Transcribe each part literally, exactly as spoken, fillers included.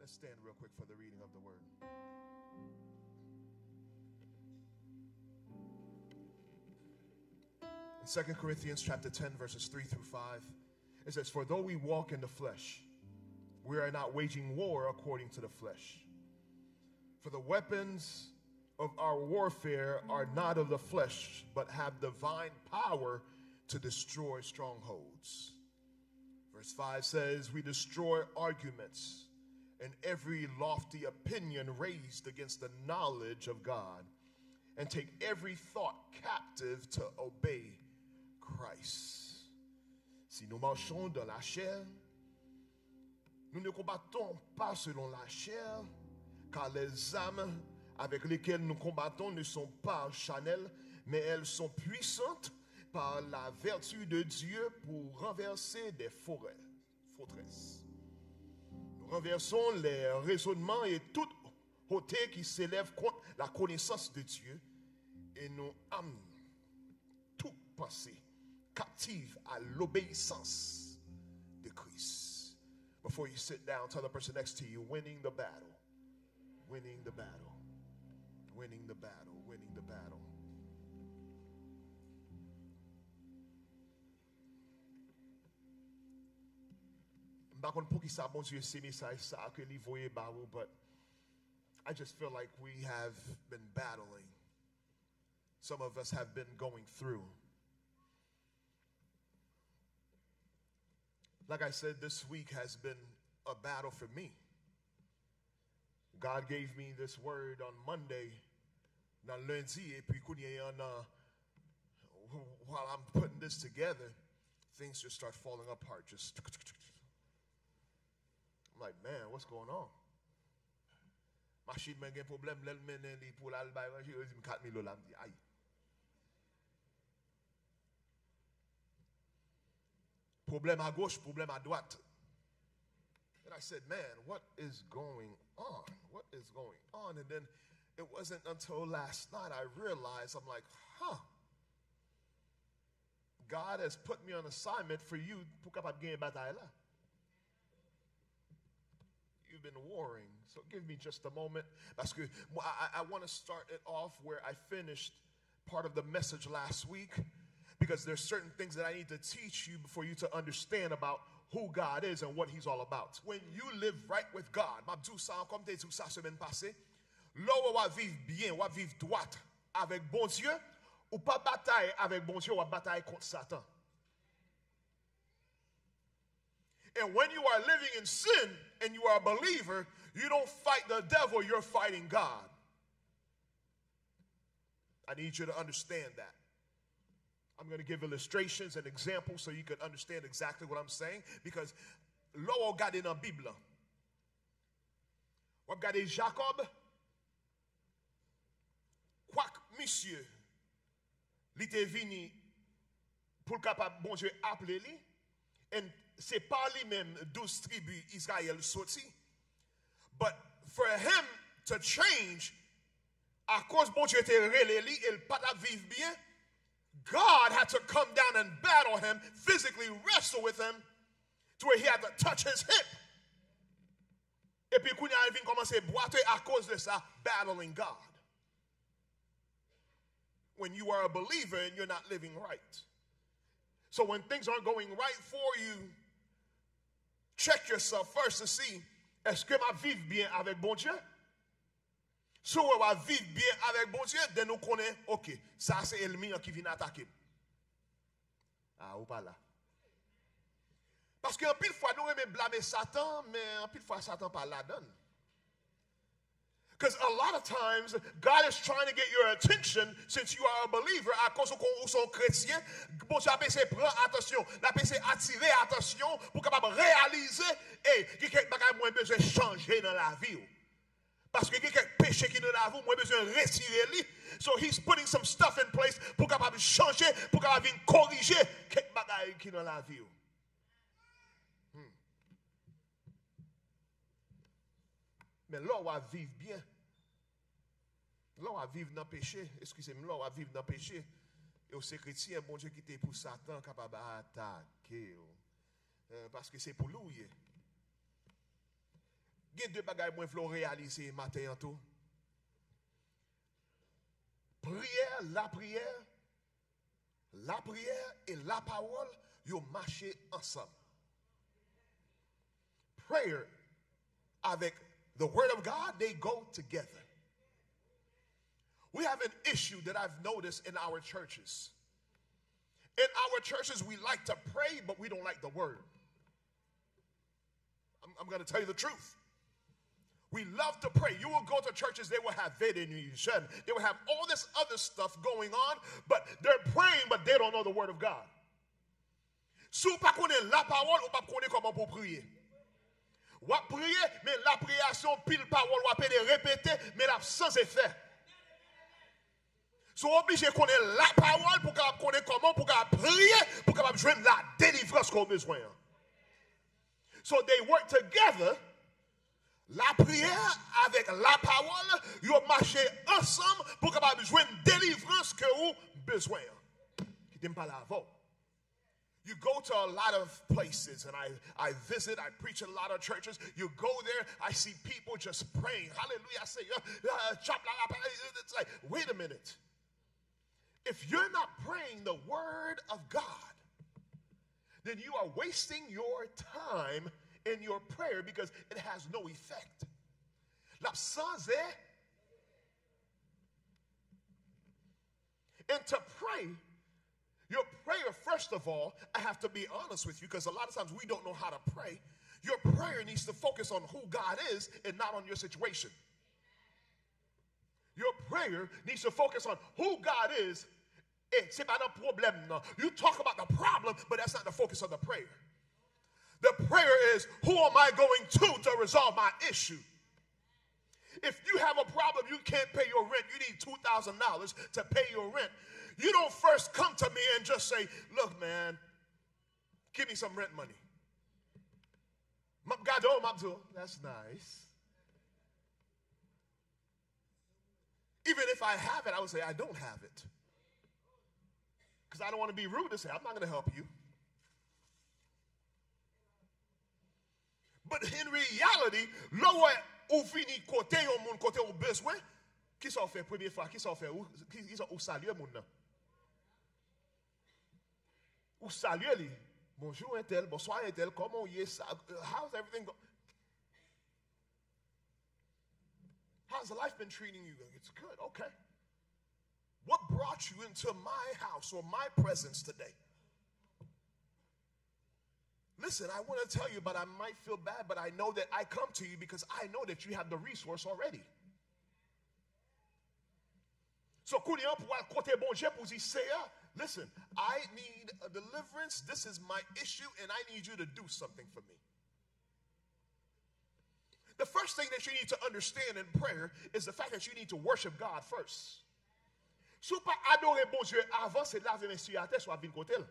Stand real quick for the reading of the word. In Second Corinthians chapter ten, verses three through five, it says, "For though we walk in the flesh, we are not waging war according to the flesh. For the weapons of our warfare are not of the flesh, but have divine power to destroy strongholds." Verse five says, "We destroy arguments and every lofty opinion raised against the knowledge of God, and take every thought captive to obey Christ." Si nous marchons dans la chair, nous ne combattons pas selon la chair, car les armes avec lesquelles nous combattons ne sont pas charnelles, mais elles sont puissantes par la vertu de Dieu pour renverser des forêts, forteresses. Nous renversons les raisonnements et toute hauteur qui s'élève contre la connaissance de Dieu, et nous amenons toute pensée captive à l'obéissance de Christ. Before you sit down, tell the person next to you, "Winning the battle. Winning the battle. Winning the battle. Winning the battle." M pa konn poukisa Bondye se mesaj sa ke li voye ba ou, but I just feel like we have been battling. Some of us have been going through. Like I said, this week has been a battle for me. God gave me this word on Monday, nan lendi, epi kounye a nan, while I'm putting this together, things just start falling apart. Just, I'm like, "Man, what's going on?" Machin mwen gen pwoblèm, lè l mennen li pou l al bay manje, yo di m kat mil dola, m di, "Ay." Pwoblèm agoch, pwoblèm adwat. And I said, "Man, what is going on? What is going on?" And then it wasn't until last night I realized, I'm like, "Huh. God has put me on assignment for you pou kapab genyen batay la." You've been warring. So give me just a moment. Paske I, I want to start it off where I finished part of the message last week, because there's certain things that I need to teach you before you to understand about who God is and what he's all about. When you live right with God, m ap di w sa ankò, m te di w sa semèn pase, lè w wè w ap viv byen, w ap viv dwat avèk Bondye, ou pa batay avèk Bondye, w ap batay kont Satan. And when you are living in sin and you are a believer, you don't fight the devil, you're fighting God. I need you to understand that. I'm going to give illustrations and examples so you can understand exactly what I'm saying. Because lè w gade nan Bib la, w ap gade Jakòb, kwak misye, li te vini pou l kapab, Bondye aple li, and se pa li menm douz tribi Izrayèl soti. But for him to change, akoz Bondye te rele li e l pa t ap viv byen, God had to come down and battle him, physically wrestle with him, to where he had to touch his hip. Epi kounye a, l vin kòmanse bwate akoz de sa, battling God. When you are a believer and you're not living right. So when things aren't going right for you, check yourself first to see, èske m ap viv byen avèk Bondye? Si w wè w ap viv byen avèk Bondye, then ou konnen, ok, sa se ènmi an ki vin atake m. A, ou pa la. Paske anpil fwa, nou renmen blame Satan, men anpil fwa, Satan pa ladan l. Because a lot of times, God is trying to get your attention since you are a believer. Akoz ou, ou se yon kretyen, Bondye ap eseye pran atansyon, l ap eseye atire atansyon pou kapab reyalize, e, gen kèk bagay mwen bezwen chanje nan lavi w. Paske gen kèk peche ki nan lavi w, mwen bezwen retire li. So he's putting some stuff in place pou kapab chanje, pou kapab vin korije kèk bagay ki nan lavi w. Hmm. Men lè w ap viv byen, lè w ap viv nan peche, eskize m, lè w ap viv nan peche, e w se kretyen, Bondye kite pou Satan kapab atake w. Eh, paske se pou li w ye. Gen de bagay mwen vle w reyalize maten an tou. Priyè, lapriyè, lapriyè e lapawòl, yo mache ansanm. Prayer avèk the word of God, they go together. We have an issue that I've noticed in our churches. In our churches, we like to pray, but we don't like the word. I'm, I'm going to tell you the truth. We love to pray. You will go to churches, they will have veillée de nuit, jeûne. They will have all this other stuff going on, but they're praying, but they don't know the word of God. Si w pa konnen lapawòl, ou p ap konnen kòman pou w priye. W ap priye, men lapriyè a se yon pil pawòl w ap ede repete, men l ap san efè. So, w oblije konnen lapawòl pou w kapab konnen kòman pou w kapab priye, pou w kapab jwenn la delivrans ke w bezwen an. So, they work together. Lapriyè avèk lapawòl, yo mache ansanm pou w kapab jwenn delivrans ke w bezwen an. Kite m pale avè w. You go to a lot of places, and I, I visit, I preach a lot of churches. You go there, I see people just praying. Hallelujah. I say, uh, uh, chop la, la, la. It's like, wait a minute. If you're not praying the word of God, then you are wasting your time in your prayer because it has no effect. L ap san efè. And to pray, your prayer, first of all, I have to be honest with you, because a lot of times we don't know how to pray. Your prayer needs to focus on who God is and not on your situation. Your prayer needs to focus on who God is. And se pa nan pwoblèm nan. You talk about the problem, but that's not the focus of the prayer. The prayer is, who am I going to to resolve my issue? If you have a problem, you can't pay your rent, you need two thousand dollars to pay your rent. You don't first come to me and just say, look, man, give me some rent money. M ap gade w, m ap di w, that's nice. Even if I have it, I would say, I don't have it. Because I don't want to be rude and say, I'm not going to help you. But in reality, lè w wè ou vini kote yon moun, kote ou bezwen, kisa w fè premye fwa? Kisa w fè? Ou, ki- kisa ou salye moun nan? Ou salye li. Bonjou, entèl. Bonswa, entèl. Kòman w ye? Sa- How's everything go? How's life been treating you? It's good. Okay. What brought you into my house or my presence today? Listen, I want to tell you, but I might feel bad, but I know that I come to you because I know that you have the resource already. So, kounye an pou al kote Bondye pou di, Seyè, listen, I need a deliverance. This is my issue, and I need you to do something for me. The first thing that you need to understand in prayer is the fact that you need to worship God first. Si w pa adore Bondye avan, se lave men sou atè si w ap vin kote l.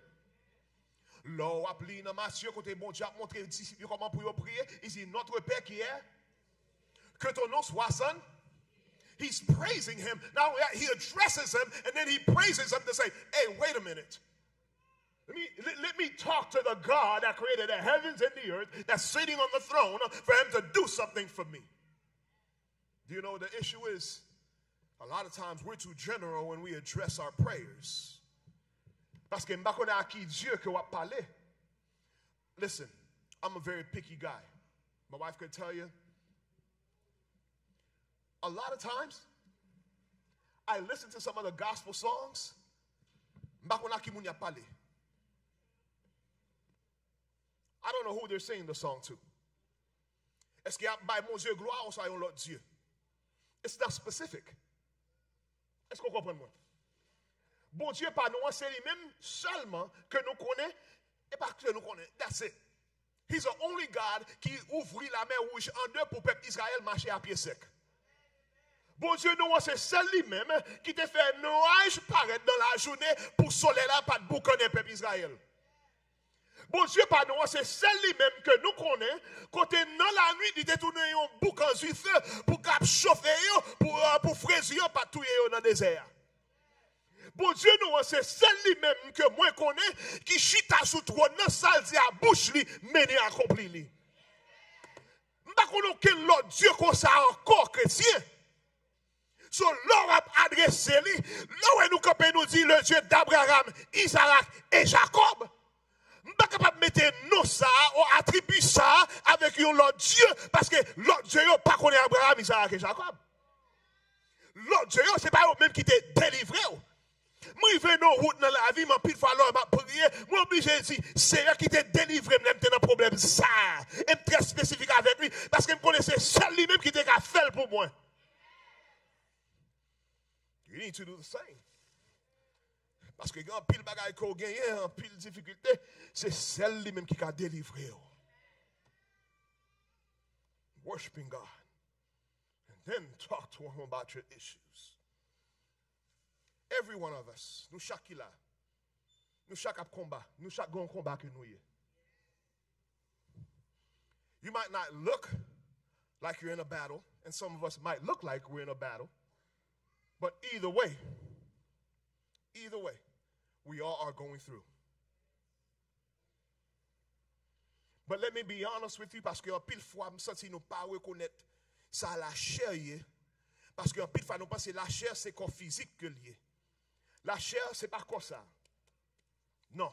Lè w ap li nan Matye kote Bondye ap montre disip yo kòman pou yo priye, li di, Notre Père qui est, que ton nom soit saint. He's praising him. Not only that, he addresses him and then he praises him to say, hey, wait a minute. Let me, let, let me talk to the God that created the heavens and the earth, that's sitting on the throne, for him to do something for me. Do you know what the issue is? A lot of times we're too general when we address our prayers. Paske m pa konnen a ki Dye ke w ap pale. Listen, I'm a very picky guy. My wife could tell you, a lot of times, I listen to some of the gospel songs, m pa konn a ki moun y ap pale. I don't know who they're singing the song to. Èske y ap bay Bondye glwa oswa yon lòt dye? It's not specific. Èske w konprann mwen? Bondye pa nou an, se li menm sèlman ke nou konnen, e pa ke nou konnen. That's it. He's the only God ki ouvri lamè wouj an de pou pèp Izrayèl mache a pye sèk. Bondye nou an, se sèl li menm ki te fè nwaj parèt nan lajounen pou solèy la pa t boukannen pèp Izrayèl. Bondye pa nou an, se sèl li menm ke nou konnen, kote nan lanwit li te tounen yon boukan dife pou k ap chofe yo, pou, euh, pou frezi yo pa t touye yo nan dezè a. Bondye nou an, se sèl li menm ke mwen konnen ki chita sou twòn nan, sa l di a bouch li, men li akonpli li. M pa konn okenn lòt dye konsa ankò, kretyen. So, lè w ap adrese li, lè w wè nou kanpe, nou di, le Dieu d'Abraham, Isaac et Jacob. M pa kapab mete non sa a, ou atribi sa a, avèk yon lòt dye, paske lòt dye yo pa konnen Abraham, Isaac et Jacob. Lòt dye yo, se pa yo menm ki te delivre w. M rive nan wout nan lavi m, anpil fwa lè m ap priye, mwen oblije di, Seyè ki te delivre m lè m te nan pwoblèm sa a. E m trè espesifik avèk li, paske m konnen se sèl li menm ki te ka fè l pou mwen. You need to do the same. Paske gen anpil bagay ke w genyen, anpil difikilte, se sèl li menm ki ka delivre w. Worshiping God. And then talk to him about your issues. Every one of us, nou chak ki la, nou chak ap konba, nou chak gen yon konba ke nou ye. You might not look like you're in a battle, and some of us might look like we're in a battle, but either way, either way, we all are going through. But let me be honest with you, paske anpil fwa m santi nou pa rekonèt sa lachè ye. Paske anpil fwa nou panse lachè se kò fizik ke l ye. Lachè se pa kò sa. Non.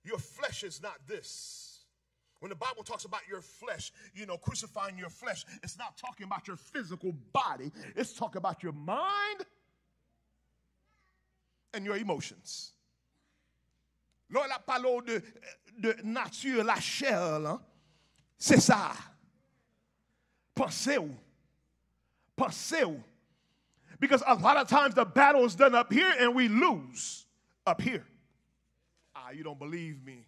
Your flesh is not this. When the Bible talks about your flesh, you know, crucifying your flesh, it's not talking about your physical body. It's talking about your mind and your emotions. Lè l ap pale w de, de nati lachè lan, se sa. Panse w. Panse w. Because a lot of times the battle is done up here and we lose up here. Ah, you don't believe me.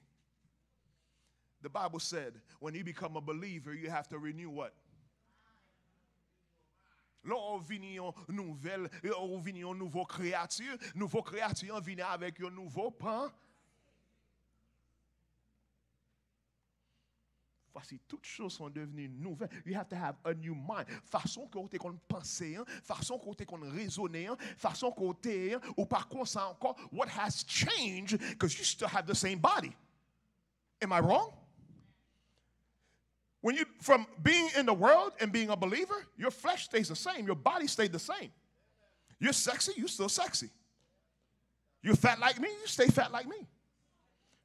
The Bible said, when you become a believer, you have to renew what? Lè w vini yon nouvèl, ou vini yon nouvo kreyati, nouvo kreyati an vini avèk yon nouvo pan. Voici, toutes choses sont devenues nouvelles. You have to have a new mind. Fason ke w te konn panse an, fason ke w te konn rezone an, fason ke w te ye an, ou pa konsa ankò. What has changed? Because you still have the same body. Am I wrong? When you, from being in the world and being a believer, your flesh stays the same. Your body stayed the same. You're sexy, you still sexy. You're fat like me, you stay fat like me.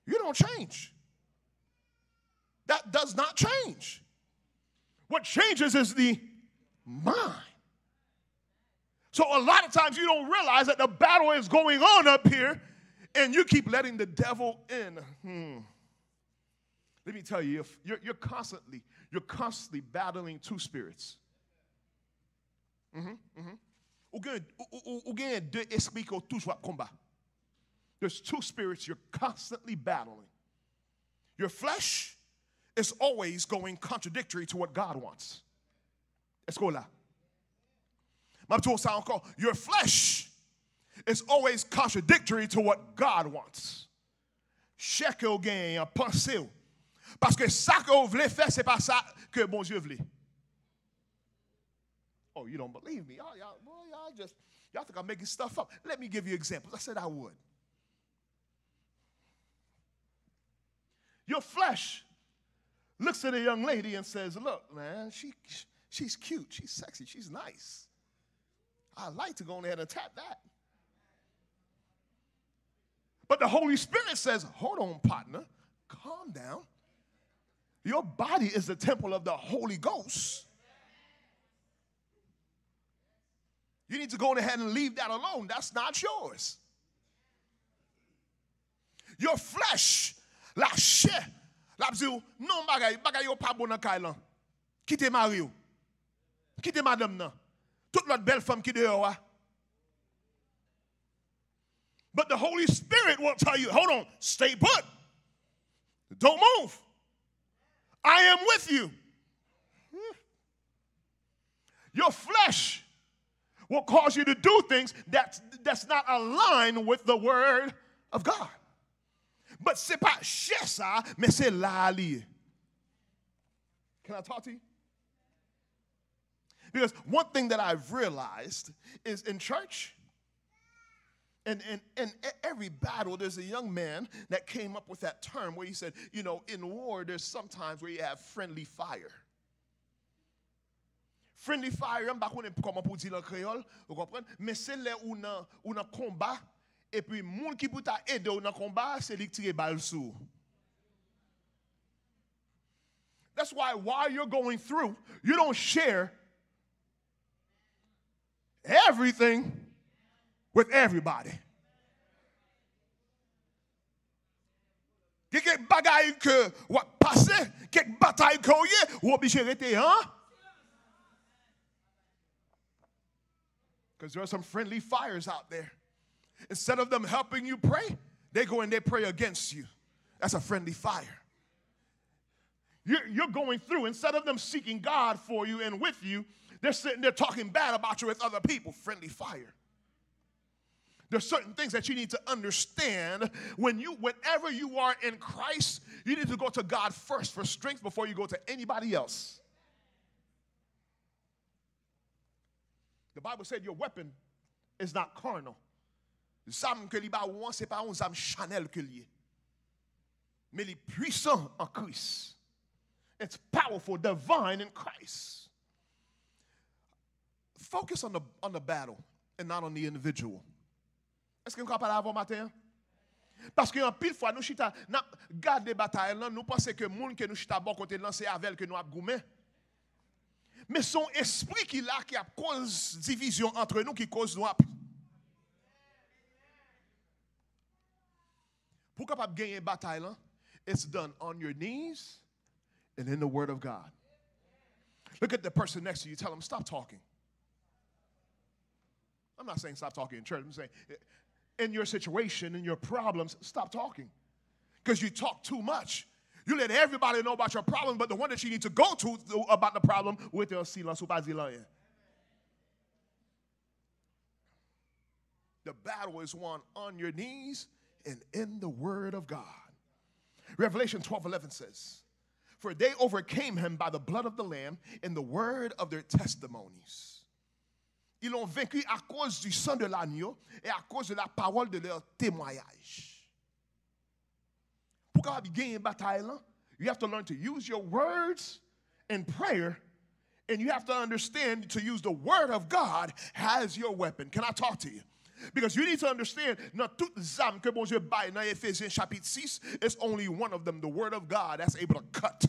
You don't change. That does not change. What changes is the mind. So a lot of times you don't realize that the battle is going on up here and you keep letting the devil in. Hmm. Let me tell you, if you're, you're constantly, you're constantly battling two spirits. Mhm, mhm. Ou gen, ou, ou, ou, ou gen de espri ke w toujou ap konba. There's two spirits you're constantly battling. Your flesh is always going contradictory to what God wants. Èske w la? M ap di w sa ankò. Your flesh is always contradictory to what God wants. Chè ke w genyen an, panse w. Paske sa ke w vle fè, se pa sa ke Bondye vle. Oh, you don't believe me. Y'all, y'all, boy, y'all just, y'all think I'm making stuff up. Let me give you examples. I said I would. Your flesh looks at a young lady and says, "Look, man, she, she's cute, she's sexy, she's nice. I like to go on ahead and tap that." But the Holy Spirit says, "Hold on, partner, calm down. Your body is the temple of the Holy Ghost. You need to go on ahead and leave that alone. That's not yours." Your flesh, lachè, l ap di w, "Non, bagay, bagay yo pa bon nan kay lan. Kite mari w. Kite madanm nan. Tout lòt bèl fanm ki deyò a." But the Holy Spirit will tell you, "Hold on, stay put. Don't move. I am with you." Your flesh will cause you to do things that, that's not aligned with the word of God. But se pa chè sa, men se la a li ye. Can I talk to you? Because one thing that I've realized is in church, and in, in e- every battle, there's a young man that came up with that term where he said, you know, in war, there's sometimes where you have friendly fire. Friendly fire, m pa konnen kòman pou di l an kreyòl, ou konprann? Men se lè ou nan, ou nan konba, epi moun ki pou ta ede w nan konba a, se li k tire bal sou ou. That's why while you're going through, you don't share everything with everybody. Gen kèk bagay ke w ap pase, kèk batay ke w ye, ou oblije rete an. Because there are some friendly fires out there. Instead of them helping you pray, they go and they pray against you. That's a friendly fire. You're, you're going through, instead of them seeking God for you and with you, they're sitting there talking bad about you with other people. Friendly fire. There's certain things that you need to understand. When you, whenever you are in Christ, you need to go to God first for strength before you go to anybody else. The Bible said your weapon is not carnal. Zam ke li ba ou an, se pa yon zam chanèl ke li ye. Men li pwisan an Kris. It's powerful, divine in Christ. Focus on the, on the battle and not on the individual. Èske m ka pale avè w maten an? Paske anpil fwa, nou chita, n ap gade batay lan, nou panse ke moun ke nou chita bò kote l lan, se avè l ke nou ap goumen. Men se yon espri ki la, ki ap koz divizyon antre nou, ki koz nou ap. Pou w kapab genyen batay lan, it's done on your knees and in the Word of God. Look at the person next to you. Tell them, "Stop talking." I'm not saying stop talking in church. I'm saying, in your situation, in your problems, stop talking. Because you talk too much. You let everybody know about your problems, but the one that you need to go to about the problem, ou rete an silans, ou pa di l anyen. The battle is won on your knees and in the Word of God. Revelation twelve eleven says, "For they overcame him by the blood of the Lamb and the word of their testimonies." Ils l'ont vaincu à cause du sang de l'agneau et à cause de la parole de leur témoignage. Pou w kapab genyen batay lan, you have to learn to use your words in prayer, and you have to understand to use the word of God as your weapon. Can I talk to you? Because you need to understand, nan tout zam ke Bondye bay nan Efezyen chapit sis, it's only one of them, the word of God, that's able to cut.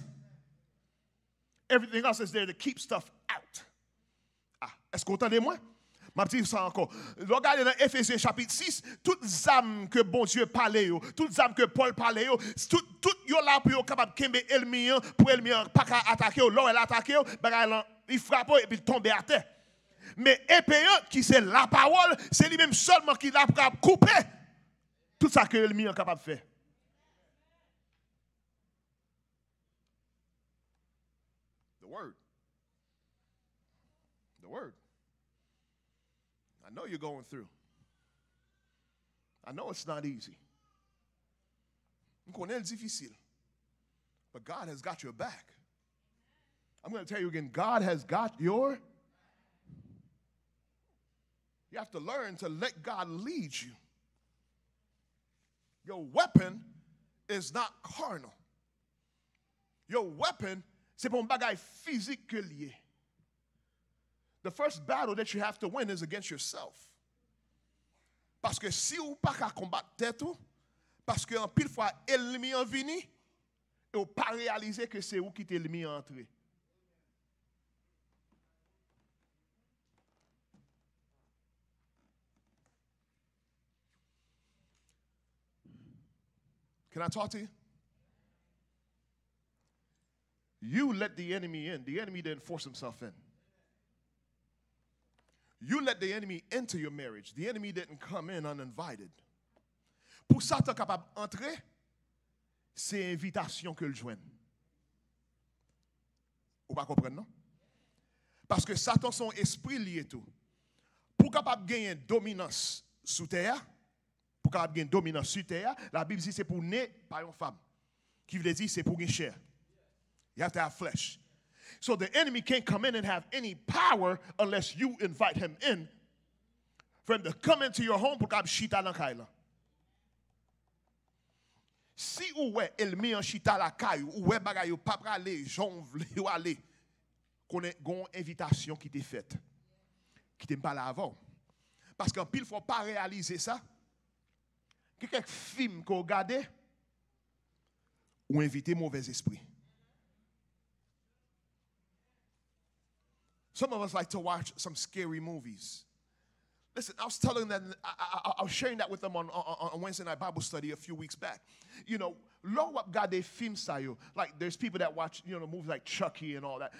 Everything else is there to keep stuff out. Ah, èske w tande mwen? M ap di sa ankò. Lè w gade nan Efezyen chapit sis, tout zam ke Bondye pale yo, tout zam ke Pòl pale yo, tout, tout yo la pou yo kapab kenbe ènmi an, pou ènmi an pa ka atake w. Lè w wè l atake w, bagay lan, li frape w epi l tonbe atè. Men epe an, ki se lapawòl, se li menm sèlman ki la pou kapab koupe tout sa ke ènmi an kapab fè. The word. The word. I know you're going through. I know it's not easy. M konnen l difisil. But God has got your back. I'm going to tell you again, God has got your. You have to learn to let God lead you. Your weapon is not carnal. Your weapon, se pa yon bagay fizik ke l ye. The first battle that you have to win is against yourself. Paske si ou pa ka konbat tèt ou, paske anpil fwa ènmi an vini, e ou pa reyalize ke se ou ki te ènmi an antre. Can I talk to you? You let the enemy in. The enemy didn't force himself in. You let the enemy into your marriage. The enemy didn't come in uninvited. Pou Satan kapab antre, se envitasyon ke l jwenn. Ou pa konprann, non? Paske Satan se yon espri li ye tou. Pou w kapab genyen dominans sou tè a, pou w kapab gen dominans sou tè a, Labib di se pou ne pa yon fanm. Ki vle di se pou gen chè. You have to have flesh. So the enemy can't come in and have any power unless you invite him in. For him to come into your home pou l kapab chita nan kay lan. Si ou wè ènmi an chita lakay ou, ou wè bagay yo pa prale jan w vle yo ale, konnen gen yon envitasyon ki te fèt. Kite m pale avè w. Paske anpil fwa w pa reyalize sa. Gen kèk fim ke w gade, ou envite movèzespri. Some of us like to watch some scary movies. Listen, I was telling them, I, I, I, I was sharing that with them on, on, on Wednesday night Bible study a few weeks back. You know, lè w ap gade fim sa yo, like, there's people that watch, you know, movies like Chucky and all that.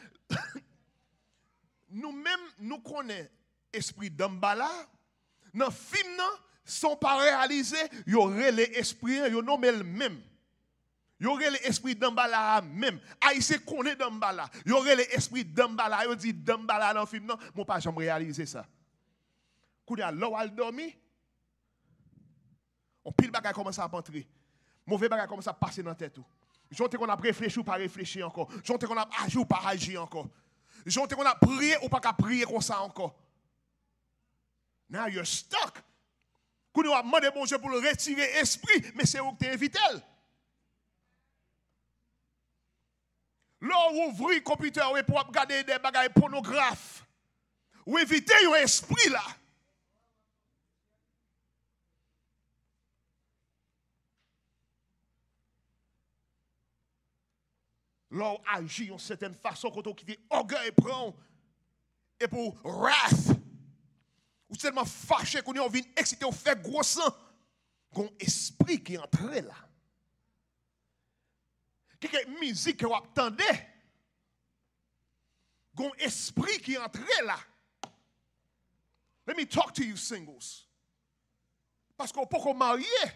Nou menm, nou konnen espri Danmbala. Nan fim nan, san w pa reyalize, yo rele espri an, yo nonmen l menm. Yo rele espri Danmbala a menm. Ayisyen konnen Danmbala. Yo rele espri Danmbala. Yo di Danmbala nan fim nan. Mwen pa janm reyalize sa. Kounye a, lè w al dòmi, yon pil bagay kòmanse ap antre. Move bagay kòmanse ap pase nan tèt ou. Jan w te konn ap reflechi, ou pa reflechi ankò. Jan w te konn ap aji, ou pa aji ankò. Jan w te konn ap priye, ou pa ka priye konsa ankò. Now you're stuck. Kounye a w ap mande Bondye pou l retire espri, men se ou ki te envite l. Lè w ouvri konpitè w epi w ap gade de bagay pònograf, ou envite yon espri la. Lè w aji yon sètèn fason kote w kite ògèy pran w, epi w wrath, ou tèlman fache kounye a w vin eksite, w fè gwo san, gon espri ki antre la. Gen kèk mizik ke w ap tande, gon espri ki antre la. Let me talk to you singles. Paske w poko marye.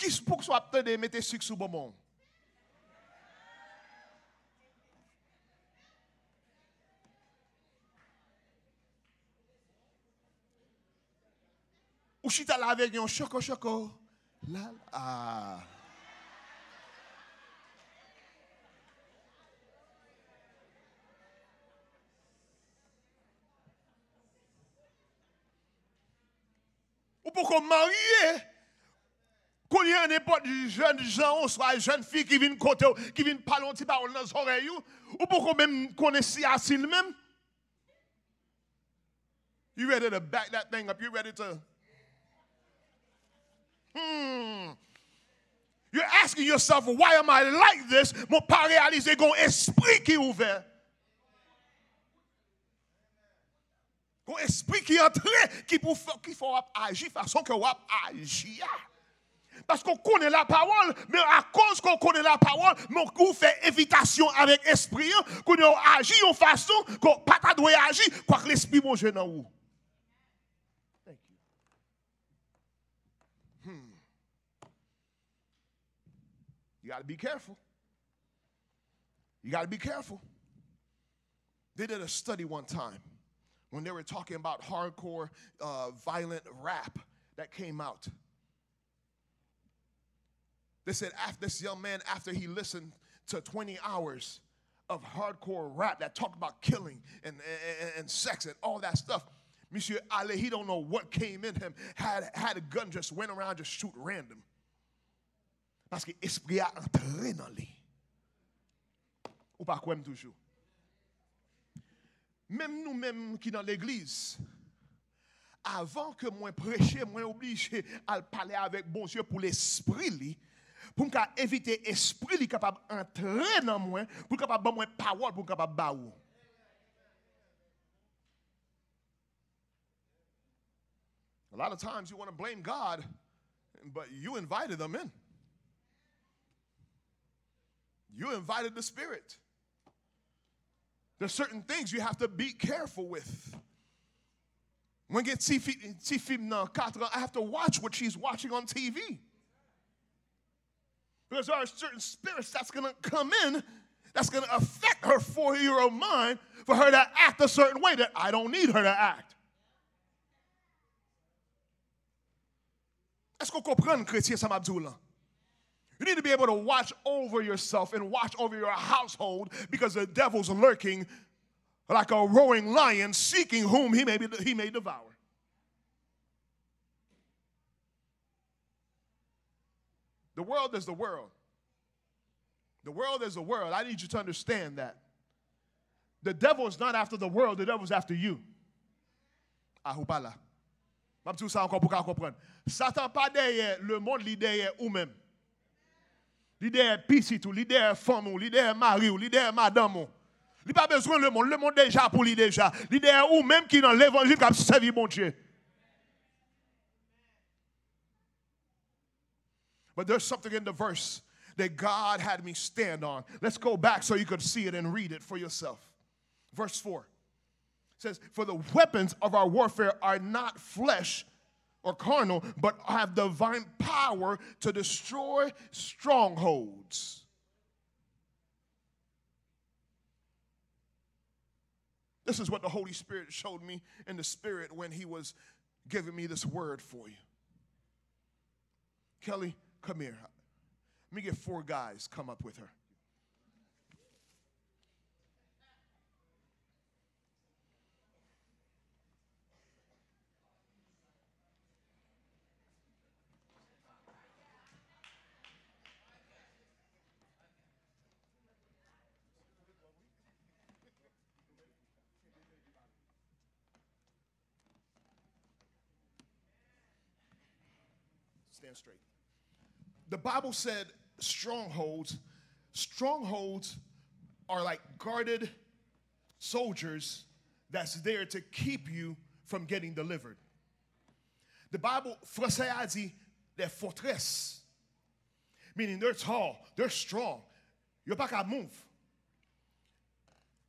Kis pou w ap tande mete sik sou bonbon w? Ou chita la avèk yon choko choko. La, ah. Ou poko marye. Kounye a, nenpòt jèn jan oswa jèn fi ki vin kote w, ki vin pale yon ti pawòl nan zòrèy ou, ou poko menm konnen si a si l menm. You ready to back that thing up? You ready to? Hmm. You're asking yourself, "Why am I like this?" Mwen pa reyalize gon espri ki ouvè. Gon espri ki antre, ki pou fè, ki fè w ap aji fason ke w ap aji a. Paske w konnen lapawòl, men akoz ke w konnen lapawòl, men ou fè envitasyon avèk espri an, kounye a w aji yon fason ke w pa ta dwe aji, kwak Lespri Bondye nan ou. Thank you. Hmm. You gotta be careful. You gotta be careful. They did a study one time when they were talking about hardcore, uh, violent rap that came out. They said after this young man, after he listened to twenty hours of hardcore rap that talked about killing and, and, and, and sex and all that stuff, Monsieur Ale, he don't know what came in him. Had, had a gun, just went around, just shoot random. Paske espri a antre nan li. Ou pa kwè m toujou. Menm nou menm ki nan legliz, avan ke mwen preche, mwen oblije al pale avèk Bondye pou lespri li, pou m ka envite espri li kapab antre nan mwen, pou l kapab ban mwen pawòl, pou m kapab ba ou. A lot of times you want to blame God, but you invited them in. You invited the spirit. There's certain things you have to be careful with. Mwen gen ti fi, ti fi m nan kat an, I have to watch what she's watching on T V. Because there are certain spirits that's going to come in that's going to affect her four-year-old mind for her to act a certain way that I don't need her to act. Èske w konprann, kretyen, sa m ap di w lan? You need to be able to watch over yourself and watch over your household because the devil's lurking like a roaring lion seeking whom he may, be, he may devour. The world is the world. The world is the world. I need you to understand that. The devil is not after the world, the devil is after you. Ah, ou pa la. M ap di w sa ankò pou w ka konprann. Satan pa dèyè lemonn, li dèyè ou menm. Li dèyè pitit ou, li dèyè fanmi w, li dèyè mari w, li dèyè madanm ou. Li pa bezwen lemonn, lemonn deja pou li deja. Li dèyè ou menm ki nan levanjil k ap sèvi Bondye. But there's something in the verse that God had me stand on. Let's go back so you could see it and read it for yourself. Verse four says, "For the weapons of our warfare are not flesh or carnal, but have divine power to destroy strongholds." This is what the Holy Spirit showed me in the Spirit when He was giving me this word for you. Kelly, come here. Let me get four guys come up with her. Stand straight. The Bible said strongholds, strongholds are like guarded soldiers that's there to keep you from getting delivered. The Bible, fransè a di, des forteresses, meaning they're tall, they're strong. Yo pa ka move.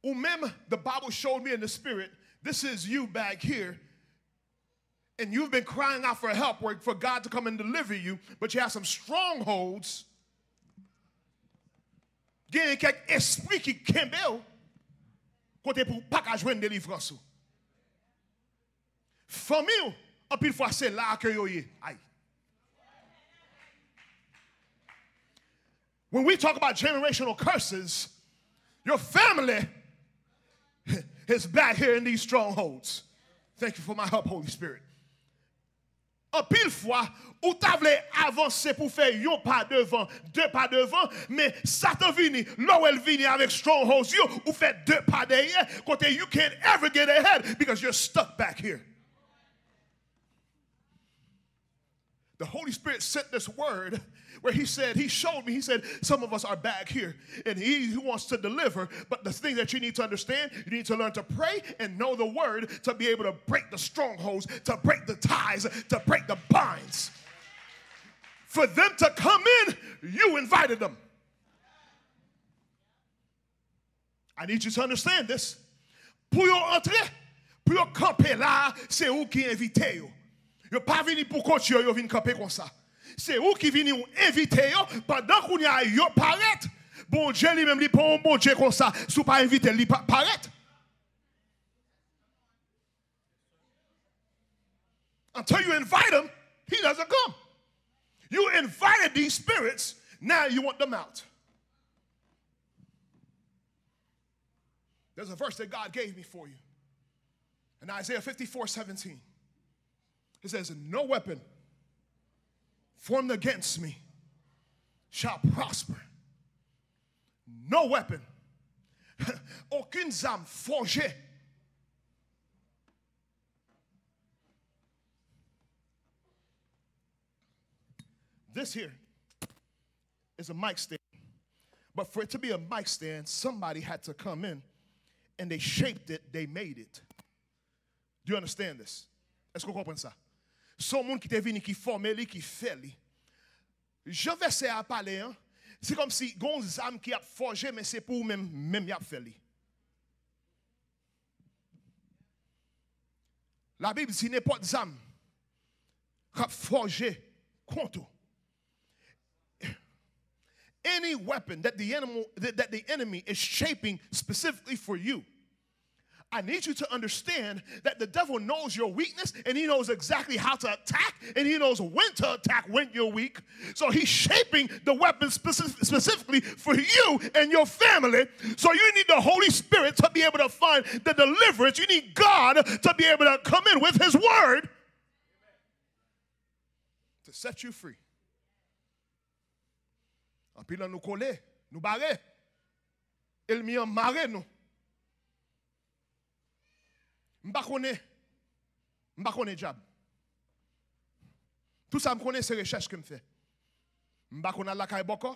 Ou menm, the Bible showed me in the spirit, this is you back here, and you've been crying out for help or for God to come and deliver you, but you have some strongholds. Gen kèk espri ki kenbe w kote pou w pa ka jwenn delivrans ou. Fanmi w, anpil fwa se la ke yo ye. Ay. When we talk about generational curses, your family is back here in these strongholds. Thank you for my help, Holy Spirit. Anpil fwa, ou ta vle avanse pou fè yon pa devan, de pa devan, men Satan vini, lè w wè l vini avèk strongholds yo, ou fè de pa dèyè, kote you can't ever get ahead because you're stuck back here. The Holy Spirit sent this word where he said, he showed me, he said, some of us are back here. And he, he wants to deliver, but the thing that you need to understand, you need to learn to pray and know the word to be able to break the strongholds, to break the ties, to break the binds. For them to come in, you invited them. I need you to understand this. Pou yo antre, pou yo kanpe la, se ou ki envite yo. Yo pa vini pou kont yo, yo vin kanpe konsa. Se ou ki vini, ou envite yo. Pandan kounye a yo parèt, Bondye li menm, li pa yon Bondye konsa. Si w pa envite l, li pa parèt. Until you invite him, he doesn't come. You invited these spirits, now you want them out. There's a verse that God gave me for you. In Isaiah fifty-four seventeen, it says, "No weapon formed against me shall prosper." No weapon. Aucune zam forgée. This here is a mic stand. But for it to be a mic stand, somebody had to come in and they shaped it, they made it. Do you understand this? Èske w konprann sa? Se yon moun ki te vini, ki fòme li, ki fè li. Jan vèsè a pale an, se kòmsi gen yon zam ki ap fòje, men se pou ou menm, menm y ap fè li. Labib di nenpòt zam k ap fòje kont ou. Any weapon that the enemy, that the enemy is shaping specifically for you, I need you to understand that the devil knows your weakness and he knows exactly how to attack and he knows when to attack when you're weak. So he's shaping the weapon speci- specifically for you and your family. So you need the Holy Spirit to be able to find the deliverance. You need God to be able to come in with his word to set you free. Anpil nan nou kole, nou bare. Ènmi an mare nou. M pa konnen. M pa konnen dyab. Tout sa m konnen se rechèch ke m fè. M pa konn al lakay bòkò.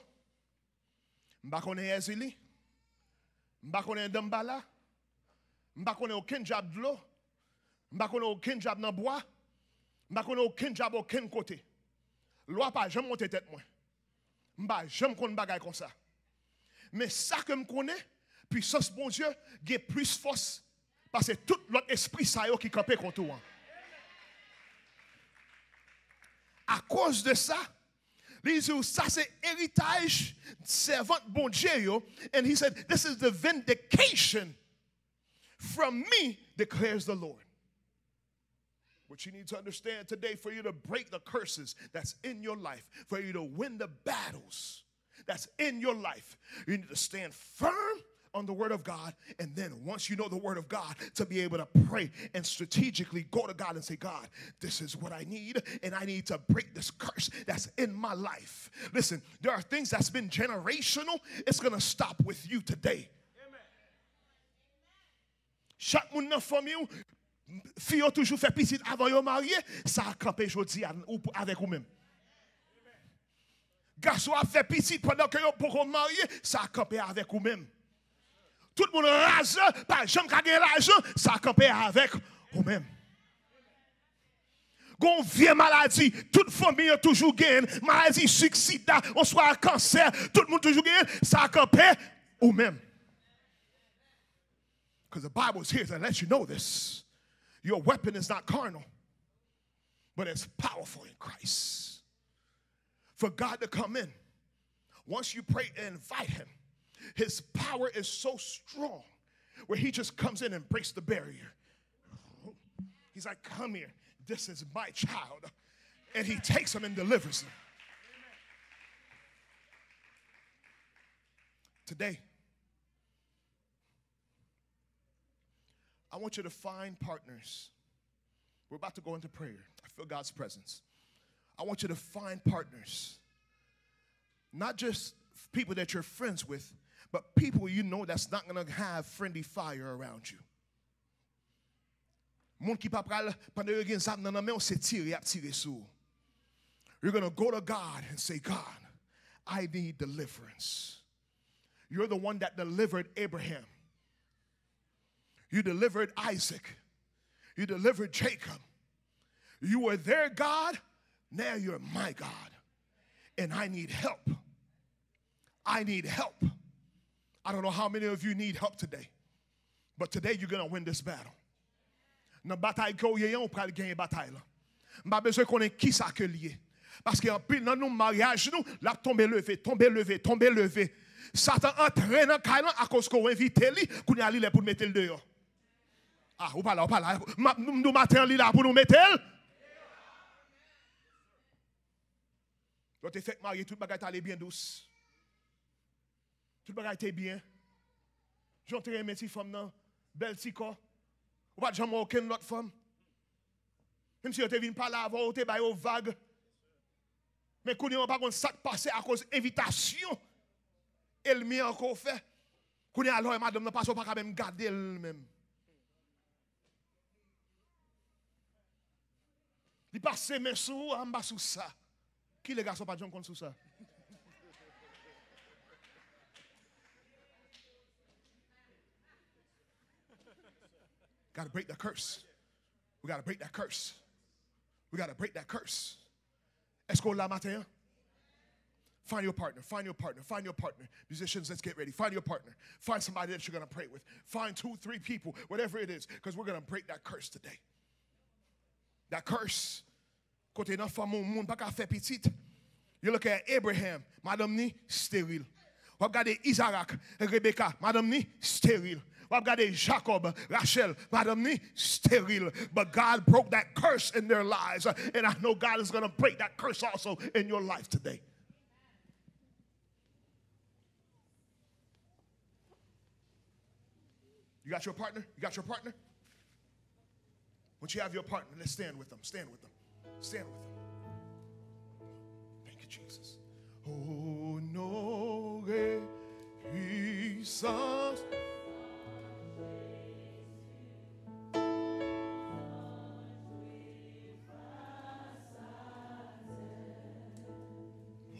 M pa konnen Èzili. M pa konnen Danmbala. M pa konnen okenn dyab dlo. M pa konnen okenn dyab nan bwa. M pa konnen okenn dyab okenn kote. Lwa pa janm monte tèt mwen. M pa janm konn bagay konsa. Men sa ke m konnen, pwisans Bondye gen plis fòs pase tout lòt espri sa yo ki kanpe kont ou an. Akoz de sa, li di w sa se eritaj sèvant Bondye yo. And he said, "This is the vindication from me, declares the Lord." What you need to understand today, for you to break the curses that's in your life, for you to win the battles that's in your life, you need to stand firm on the word of God. And then once you know the word of God, to be able to pray and strategically go to God and say, "God, this is what I need, and I need to break this curse that's in my life." Listen, there are things that's been generational. It's going to stop with you today. Chak moun nan fanmi w, fi yo toujou fè pitit avan yo marye, sa a kanpe jodi a ou, avèk ou menm. Gason ap fè pitit pandan ke yo poko marye, sa a kanpe avèk ou menm. Tout moun raz, pa janm ka gen lajan, sa a kanpe avèk ou menm. Gon vye maladi, tout fanmi yo toujou genyen, maladi sik, sida, oswa kansè, tout moun toujou genyen, sa a kanpe ou menm. Because the Bible is here to let you know this. Your weapon is not carnal, but it's powerful in Christ. For God to come in, once you pray and invite him, his power is so strong where he just comes in and breaks the barrier. He's like, "Come here. This is my child." And he takes him and delivers him. Today, I want you to find partners. We're about to go into prayer. I feel God's presence. I want you to find partners. Not just people that you're friends with, but people you know that's not going to have friendly fire around you. Moun ki pa pral, pandan yo gen zam nan, nan men w, se tire y ap tire sou ou. You're going to go to God and say, "God, I need deliverance." You're the one that delivered Abraham. You delivered Isaac. You delivered Jacob. You were their God. Now you're my God. And I need help. I need help. I don't know how many of you need help today. But today you're going to win this battle. Nan batay ke w ye an, ou pral genyen batay lan. M pa bezwen konnen kisa ke l ye. Paske anpil nan nou, maryaj nou, l ap tonbe leve, tonbe leve, tonbe leve. Satan antre nan kay lan akoz ke w envite li, kounye a li lè pou l mete l deyò. Ah, ou pa la, ou pa la. M ap, m di w maten an, li la pou nou mete l. Lè w te fèk marye, tout bagay t ale byen dous. Tout bagay te byen. Jan w te renmen ti fanm nan, bèl ti kò. Ou pa t janm wè okenn lòt fanm. Menm si yo te vin pale avè w, ou te ba yo vag. Men kounye a, w pa konn sa k pase akoz envitasyon ènmi an ke w fè. Kounye a, lè w wè madanm nan pase, w pa ka menm gade l menm. Li pase men sou ou, a, m pa sou sa. Kilè gason pa t janm konn sou sa? Gotta break the curse. We gotta break that curse. We gotta break that curse. Èske w la maten an? Find your partner, find your partner, find your partner. Musicians, let's get ready. Find your partner. Find somebody that you're going to pray with. Find two, three people, whatever it is, because we're going to break that curse today. That curse. Kote nan fanmi w, moun pa ka fè pitit. You look at Abraham, madanm ni steril. W ap gade Izarak, Rebeka, madanm ni steril. W ap gade Jacob, Rachel, madanm ni steril. But God broke that curse in their lives. And I know God is going to break that curse also in your life today. You got your partner? You got your partner? Once you have your partner, let's stand with them. Stand with them. Stand with them. Thank you, Jesus. Onore, puissance.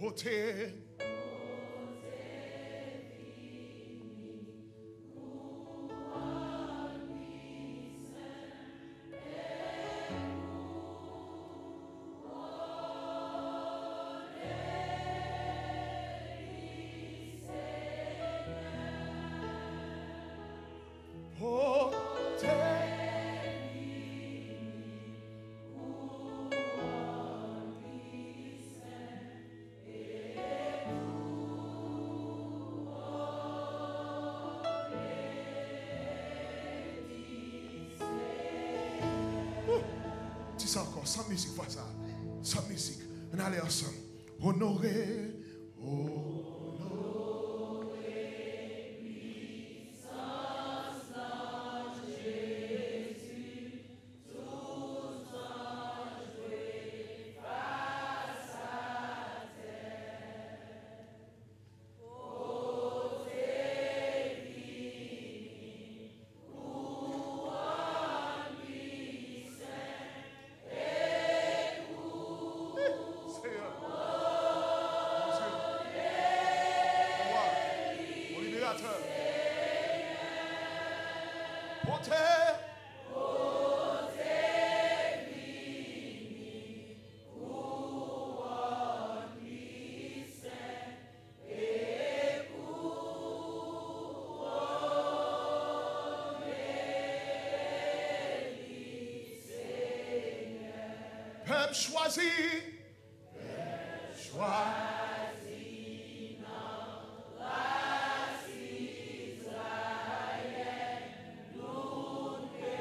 Pote. Pote. Woo! Ti sa ankò, san mizik fwa sa. San mizik. Ann ale ansanm. Onore, onore pwisans nan Jezi. Senyè, Bondye, Wa, Libérateur. Pote. Pèp chwazi. Pèp chwazi nan ras Izrayèl, nou ke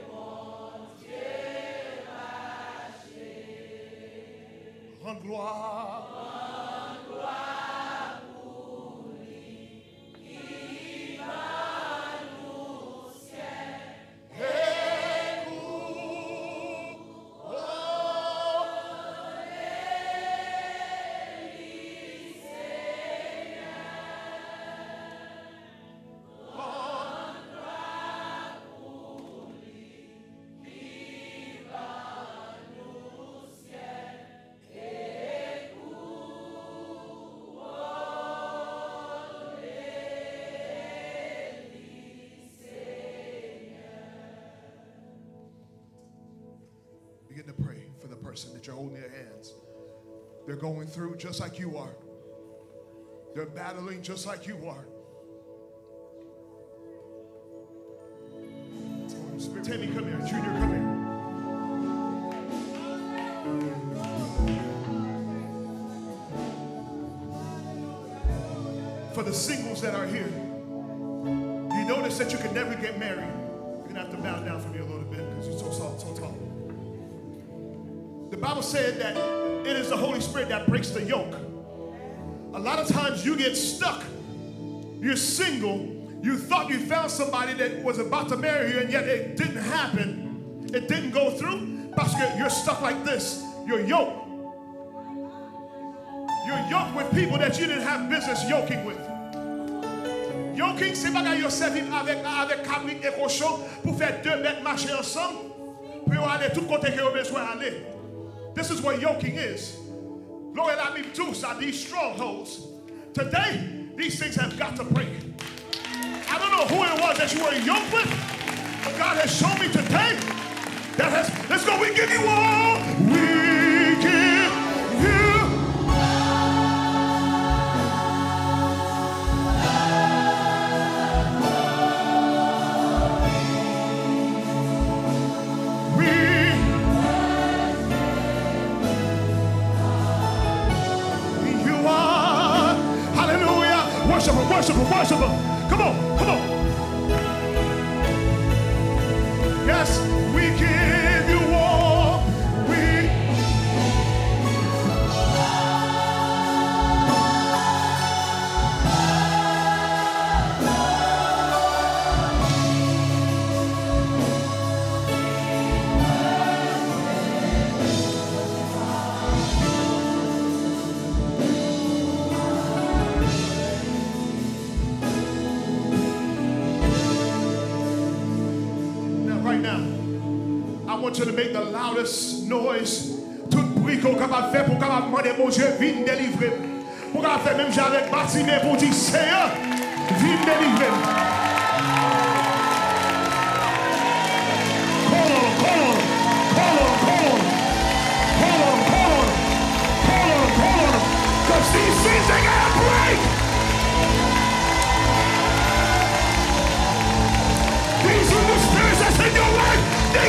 Bondye rachte. Rann glwa. Rann glwa pou li ki ban nou syèl. Begin to pray for the person that you're holding their hands. They're going through just like you are. They're battling just like you are. Tammy, come here. Junior, come here. For the singles that are here, you notice that you can never get married. You're gonna have to bow down for me a little bit because you're so tall, so tall. The Bible said that it is the Holy Spirit that breaks the yoke. A lot of times you get stuck. You're single. You thought you found somebody that was about to marry you, and yet it didn't happen. It didn't go through. Parce que you're stuck like this. You're yoked. You're yoked with people that you didn't have business yoking with. Yoking, se bagay yo sèvi avèk, avèk kabrit e kochon pou fè de bèt mache ansanm, pou yo ale tout kote ke yo bezwen ale. This is what yoking is. Lò w wè Labib tou, sa di strongholds. Today, these things have got to break. I don't know who it was that you were yoked with, but God has shown me today that has, let's go, we give you all, we give you We, you are, hallelujah. Worship him, worship him, worship him. Come on, come on. Yes, we give you all. We Now, right now, I want you to make the loudest noise. Tout Pri ke w kapab fè pou w kapab mande Bondye vin delivre m. Pou w kapab fè menm jan avèk Batime pou w di, Seyè, vin delivre m. Call on, call on, call on, call on. Call on, call on, call on, call on, call on. 'Cause these things, they gotta break. These evil spirits that's in your life, they